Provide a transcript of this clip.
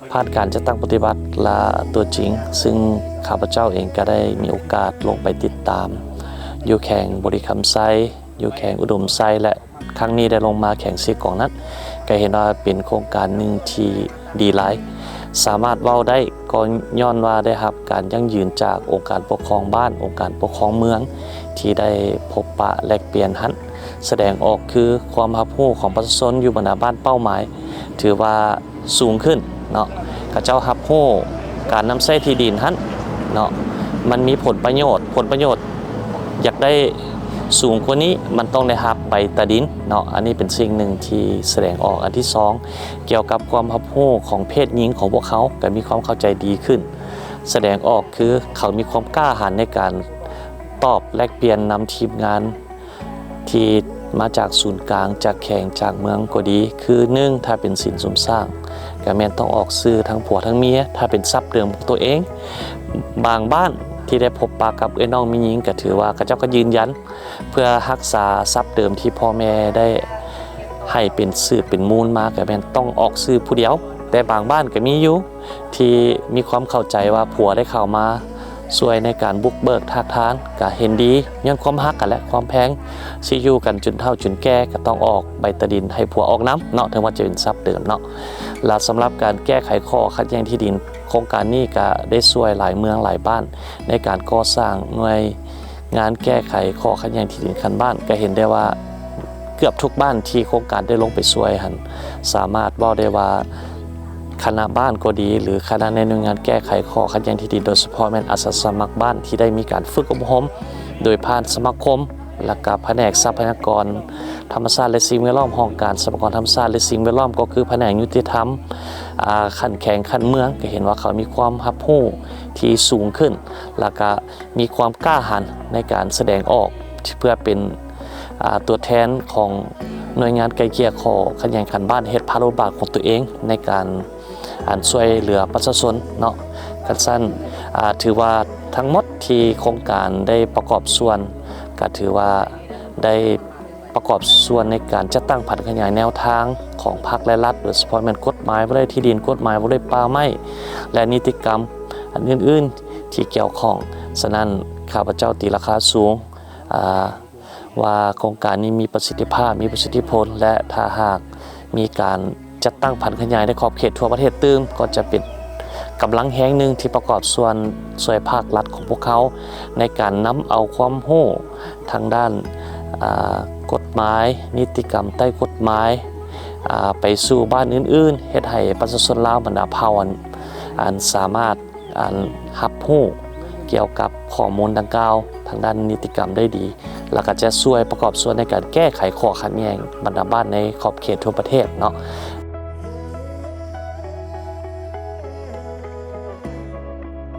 ຜ່ານການຈັດຕັ້ງປະຕິບັດ ແລະ ຕົວຈິງ, ຊຶ່ງຂ້າພະເຈົ້າເອງກໍໄດ້ມີໂອກາດລົງໄປຕິດຕາມຢູ່ແຂວງບໍລິຄຳໄຊ, ຢູ່ແຂວງອຸດົມໄຊ ແລະ ຄັ້ງນີ້ໄດ້ລົງມາແຂວງເຊກອງນັ້ນ, ກໍເຫັນວ່າເປັນໂຄງການໜຶ່ງທີ່ດີຫຼາຍ. ສາມາດເວົ້າໄດ້ກໍຍ້ອນວ່າໄດ້ຮັບການຢັ້ງຢືນຈາກອົງການປົກຄອງບ້ານ, ອົງການປົກຄອງເມືອງ ທີ່ໄດ້ພົບປະແລກປ່ຽນຫັ້ນ ສະແດງອອກຄືຄວາມຮັບຮູ້ຂອງປະຊາຊົນຢູ່ບັນດາບ້ານເປົ້າໝາຍ ຖືວ່າສູງຂຶ້ນເນາະ. ເຂົາເຈົ້າຮັບຮູ້ການນຳໃຊ້ທີ່ດິນຫັ້ນເນາະ ມັນມີຜົນປະໂຫຍດ, ຜົນປະໂຫຍດຢາກໄດ້ສູງກວ່ານີ້ ມັນຕ້ອງໄດ້ຮັບໃບຕາດິນເນາະ. ອັນນີ້ເປັນສິ່ງໜຶ່ງທີ່ສະແດງອອກ. ອັນທີສອງ ກ່ຽວກັບຄວາມຮັບຮູ້ຂອງເພດຍິງຂອງພວກເຂົາ ກໍມີຄວາມເຂົ້າໃຈດີຂຶ້ນ ສະແດງອອກຄືເຂົາມີຄວາມກ້າຫານໃນການຕອບແລກປ່ຽນນຳທີມງານ ທີ່ມາຈາກສູນກາງ, ຈາກແຂວງ, ຈາກເມືອງກໍດີ, ຄື ໜຶ່ງ ຖ້າເປັນສິນຊຸມສ້າງ ກໍແມ່ນຕ້ອງອອກຊື່ທັງຜົວທັງເມຍ, ຖ້າເປັນຊັບເດີມຂອງຕົວເອງ. ບາງບ້ານທີ່ໄດ້ພົບປະກັບເອື້ອຍນ້ອງແມ່ຍິງ ກໍຖືວ່າເຂົາເຈົ້າກໍຢືນຢັນ ເພື່ອຮັກສາຊັບເດີມທີ່ພໍ່ແມ່ໄດ້ໃຫ້ເປັນຊື່ເປັນມູນມາ ກໍແມ່ນຕ້ອງອອກຊື່ຜູ້ດຽວ. ແຕ່ບາງບ້ານກໍມີຢູ່ ທີ່ມີຄວາມເຂົ້າໃຈວ່າຜົວໄດ້ເຂົ້າມາຊ່ວຍໃນການບຸກເບີກທາກທານ ກະເຫັນດີ ຍ້ອນຄວາມຮັກຫັ້ນແຫຼະ ຄວາມແພງ ຊິຢູ່ກັນຈົນເຖົ້າຈົນແກ່ ກະຕ້ອງອອກໃບຕາດິນໃຫ້ຜົວອອກນຳເນາະ ເຖິງວ່າຈະເປັນຊັບເດີມເນາະ. ລະສຳລັບການແກ້ໄຂຂໍ້ຂັດແຍ່ງທີ່ດິນ ໂຄງການນີ້ກະໄດ້ຊ່ວຍຫຼາຍເມືອງຫຼາຍບ້ານ ໃນການກໍ່ສ້າງໜ່ວຍງານແກ້ໄຂຂໍ້ຂັດແຍ່ງທີ່ດິນຂັ້ນບ້ານ ກະເຫັນໄດ້ວ່າ ເກືອບທຸກບ້ານທີ່ໂຄງການໄດ້ລົງໄປຊ່ວຍຫັ້ນ ສາມາດເວົ້າໄດ້ວ່າຄະນະບ້ານກໍດີ ຫຼື ຄະນະໃນໜ່ວຍງານແກ້ໄຂຂໍ້ຂັດແຍ່ງທີ່ດິນ ໂດຍສະເພາະແມ່ນອາສາສະໝັກບ້ານທີ່ໄດ້ມີການຝຶກອົບຮົມໂດຍຜ່ານສະມາຄົມ ແລະ ກະພະແນກຊັບພະຍາກອນທຳມະຊາດ ແລະ ສິ່ງແວດລ້ອມ, ຫ້ອງການຊັບພະຍາກອນທຳມະຊາດ ແລະ ສິ່ງແວດລ້ອມ ກໍຄືພະແນກຍຸຕິທຳ ອາ ຂັ້ນແຂວງຂັ້ນເມືອງ ກະເຫັນວ່າເຂົາມີຄວາມຮັບຮູ້ທີ່ສູງຂຶ້ນ ແລະ ກະ ມີຄວາມກ້າຫານໃນການສະແດງອອກ ເພື່ອເປັນ ອາ ຕົວແທນຂອງໜ່ວຍງານໄກ່ເກ່ຍຂໍ້ຂັດແຍ່ງຂັ້ນບ້ານ ເຮັດພາລະບົດບາດຂອງຕົວເອງໃນການ ອັນ ຊ່ວຍເຫຼືອປະຊາຊົນເນາະ. ຄັນຊັ້ນ ອາ ຖືວ່າທັງໝົດທີ່ໂຄງການໄດ້ປະກອບສ່ວນ ກະຖືວ່າໄດ້ ປະກອບສ່ວນໃນການຈັດຕັ້ງຜັນຂະຫຍາຍແນວທາງຂອງພັກ ແລະ ລັດ ໂດຍສະເພາະແມ່ນກົດໝາຍວ່າດ້ວຍທີ່ດິນ, ກົດໝາຍວ່າດ້ວຍປ່າໄມ້ ແລະ ນິຕິກຳອັນອື່ນໆທີ່ກ່ຽວຂ້ອງ. ສະນັ້ນ ຂ້າພະເຈົ້າຕີລາຄາສູງ ອາ ວ່າໂຄງການນີ້ມີປະສິດທິພາບ, ມີປະສິດທິຜົນ ແລະ ຖ້າຫາກມີການ ຈັດຕັ້ງຜັນຂະຫຍາຍໃນຂອບເຂດທົ່ວປະເທດຕື່ມ ກໍຈະເປັນກຳລັງແຮງໜຶ່ງທີ່ປະກອບສ່ວນຊ່ວຍພາກລັດຂອງພວກເຮົາ ໃນການນຳເອົາຄວາມຮູ້ທາງດ້ານ ອາ ກົດໝາຍ, ນິຕິກຳໃຕ້ກົດໝາຍ ອາ ໄປສູ່ບ້ານອື່ນໆ, ເຮັດໃຫ້ປະຊາຊົນລາວບັນດາເຜົ່າ ອັນ ອັນສາມາດ ອັນ ຮັບຮູ້ກ່ຽວກັບຂໍ້ມູນດັ່ງກ່າວທາງດ້ານນິຕິກຳໄດ້ດີ ແລ້ວກໍຈະຊ່ວຍປະກອບສ່ວນໃນການແກ້ໄຂຂໍ້ຂັດແຍ່ງບັນດາບ້ານໃນຂອບເຂດທົ່ວປະເທດເນາະ.